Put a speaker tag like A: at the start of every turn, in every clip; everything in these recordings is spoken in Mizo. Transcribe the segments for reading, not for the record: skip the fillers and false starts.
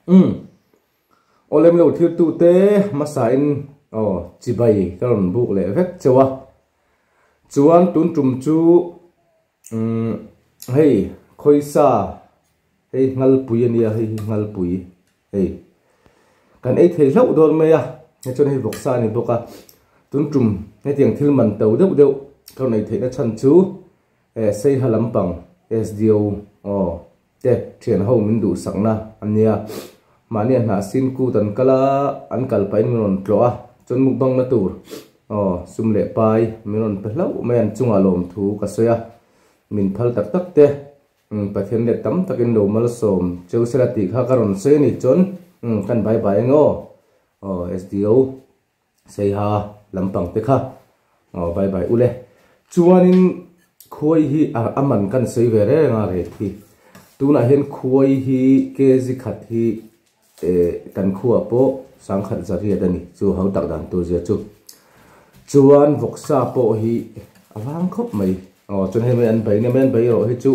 A: Umm aw lem lo thirtute hmasain aw chibai ka rawn buk leh vek cheu a, chuan tun tum chu umm hei khawisa hei ngalpui a nia hei hi ngalpui hei kan ei thei hlauh dawn mai a hei chuan hei vawksa a ni bawk a tun tum hetiang thil man to deuh deuh ka rawn ei theihna chhan chu eh seiha lampang sdo aw. Te thian ho min duhsakna a nia. Mahni a hnah sin kut an kal a, an kal pahin min rawn tlawh a, chuan mukbang na tur aw sum leh pai min rawn pe hlauh mai an chungah lawmthu ka sawi a, min phal tak tak te umm Pathian let tam takin lo malsawm cheu sela tih kha ka rawn sawi a ni chuan umm kan bai bai ange aw aw SDO Seiha lampang te kha aw bye bye ule. Chuanin khuai hi a man kan sawi ve reng a rate hi. Tunah hian khuai hi kg khat hi eh kan khuaah pawh sangkhat zariat a ni chu ho tak dan tur zia chu. Chuan vawksa pawh hi a vang khawp mai. Aw chuan hei mai an bai nia mai an bai erawh hi chu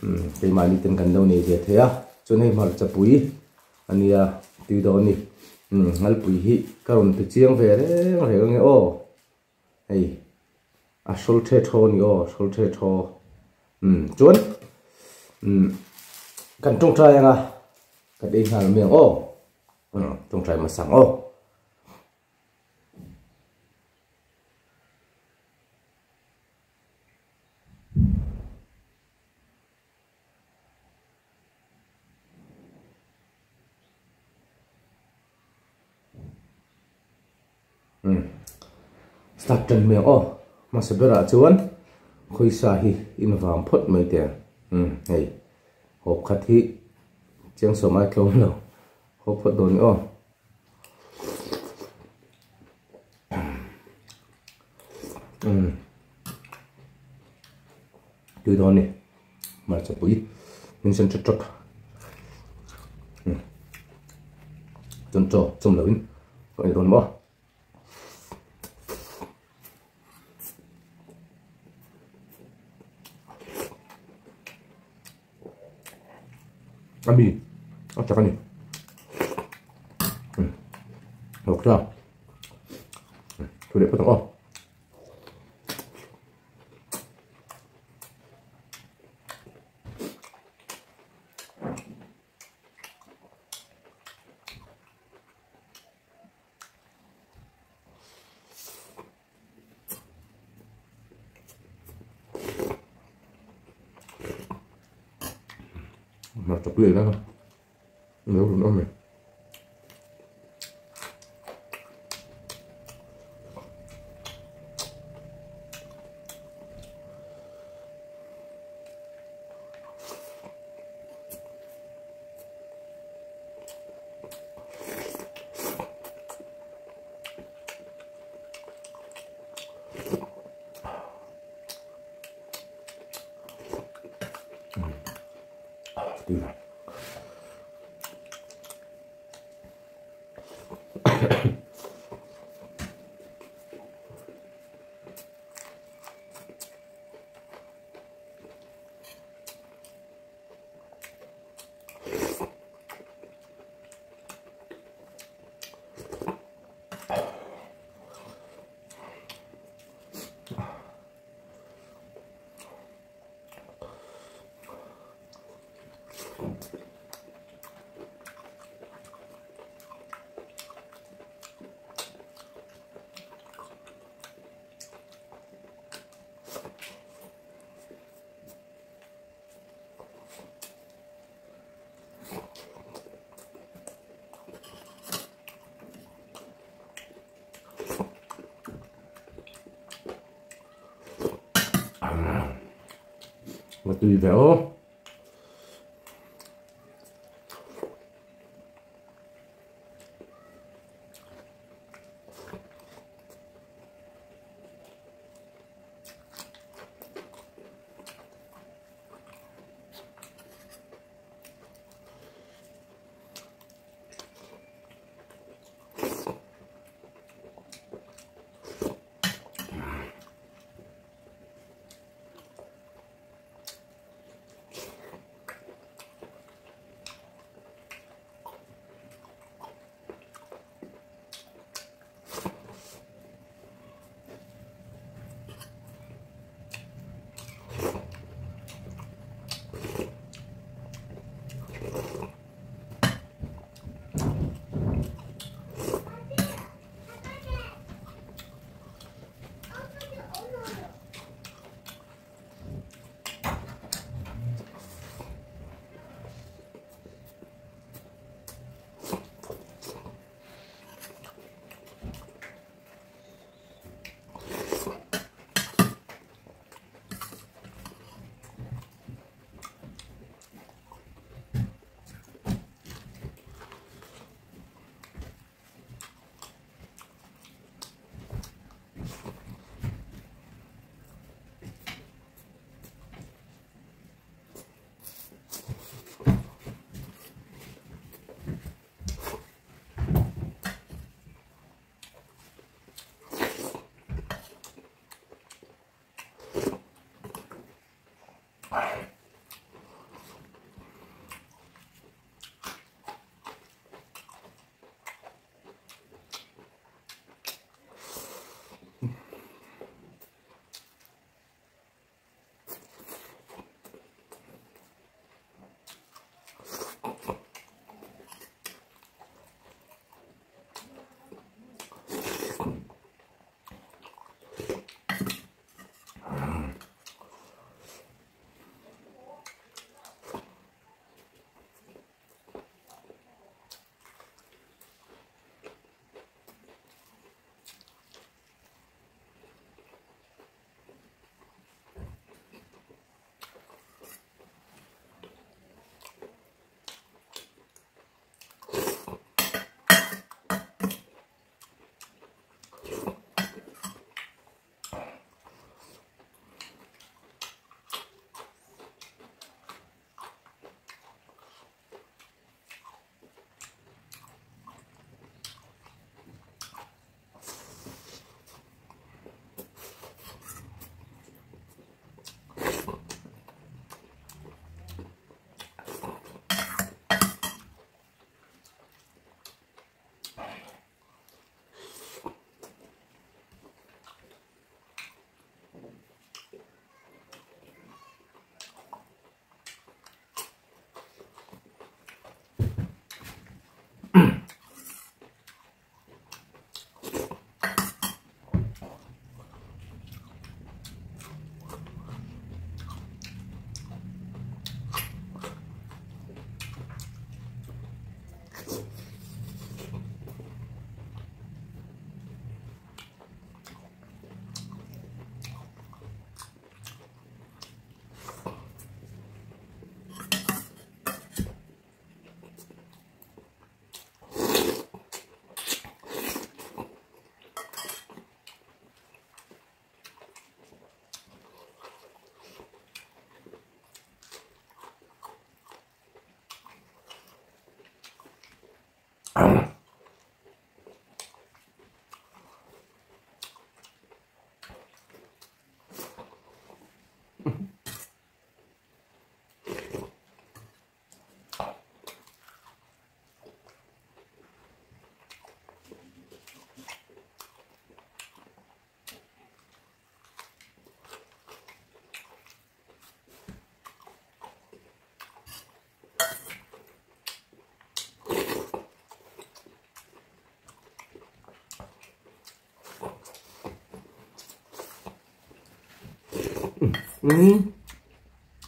A: umm keimahni ten kan lo nei ve thei a. Chuan hei hmarchapui A nia, tui dawn ni. Umm, Ngalpui hi ka rawn ti chiang ve reng reng ange aw. Hei, a hrawl the thaw a ni aw, hrawl the thaw. Umm, chuan, umm, kan tawngtai anga kan ei nghal mai ang aw. Umm, tawngtai hmasa ang aw. Umm start tan hmel aw hmasa berah chuan khawisa hi in vang phawt mai teh ang umm hei hawp khat hi chiang sawm ai tlawm lo hawp phawt dawn ni aw. Umm tui dawn ni hmarcha pui min sen that that umm chuan chaw chawm lo in ka ei dawn maw a mi a chak a ni umm hlawk ta thu leh phawt ang aw. Hmarcha pui a inang a, lo rawn awm e. Va tui ve aw.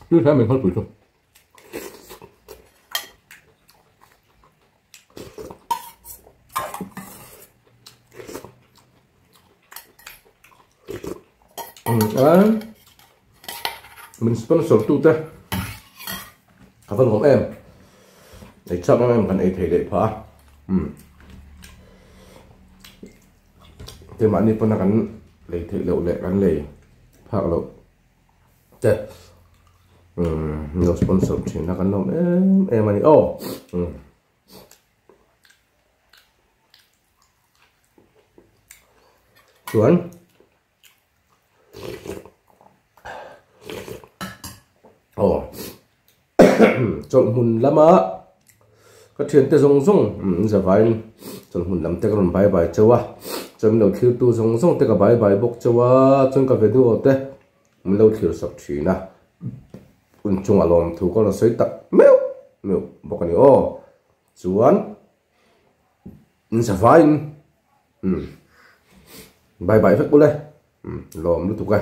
A: Tui hle mai nghalpui chu. Min sponsor tu te a va nuam em ei chak em em kan ei thei leh phah a keimahni pawna kan lei theih loh leh kan lei phak loh te min lo sponsor thin a kan lawm em em a ni aw. Chuan aw chawlhhmun lama ka thiante zawng zawng zavain chawlhhmun lam te ka rawn bai bai chauh a chuan min lo thlir tu zawng zawng te ka bai bai bawk chauh a chuan ka video te min lo thlir sak thin a hun chungah lawmthu ka rawn sawi tak meuh meuh bawk a ni aw chuan. Zavaiin umm bye bye vek ule umm lawm lutuk e.